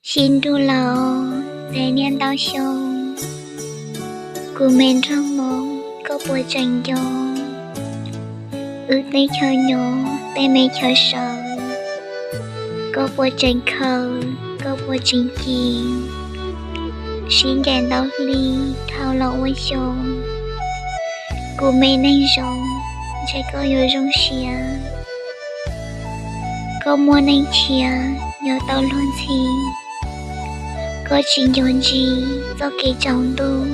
Sib nrug los txij niaj ntau xyoo, kuv me nraug Hmoob koj puas tseem nco? Wb teb chaws nyob tej me chaw sawv, koj puas tseem khaws, koj puas tseem ci? Sib ncaim ntau hli dhau los ua xyoo, kuv me neeg zoo, ntshe koj yuav zoo siab. Koj muaj neej tshiab nyob tau luag ntxhi, koj tsis nco ntsis txoj kev tsaus ntuj.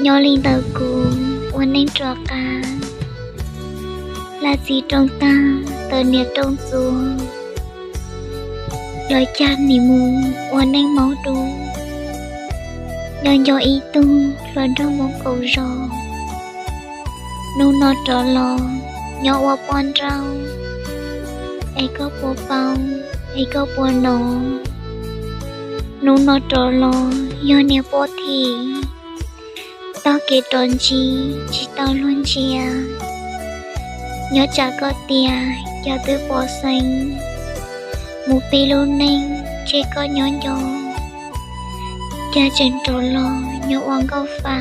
Nyob li ntawm kuv ua neej rov qab, laj txiv rooj tag tawm niam rooj txuas, lawv cag nim mus ua neej maub dub. Nco nco ib tug hluas nraug Hmoob kaum zos, hnub no rov los nyob ua poj nrauj, es koj puas paub, es koj puas hnov? Hnub no rov los yog niam poj thim, taug kev rov ntsib tsis tau luag ntsia. Nyob tsam koj tias cas twb pom xeeb, mus pib lub neej tseg koj nyob nco, cas tseem rov los nyob ua nkauj fa,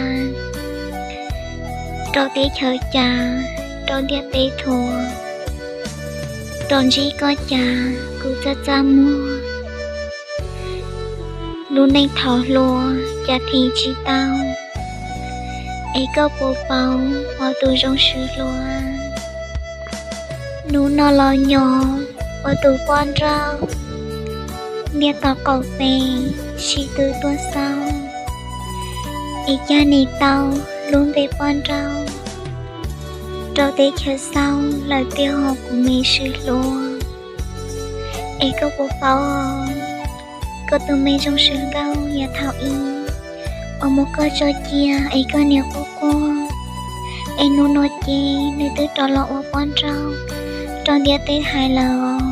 rau teb chaws cas, rau ntiaj teb thuam, rov ntsib koj cas kuv txaj txaj muag. Lub neej thaum hluas cas thim tsis tau, es koj puas paub hos tus zoo swb hluas? Hnub no los nyob ua tus poj nrauj, ntiaj teb qaum pes sib tw tuaj xauj, es cas nim tau lub npe poj nrauj rau teb chaws xauj lawm tiag hos kuv me swb hluas. Es koj puas paub, koj tus me zoo swb nkauj yav thaum ub uas muab koj tso cia es koj niam quaj quaj, es hnub no ces nws twb rov los ua poj nrauj rau ntiaj teb hais lawm.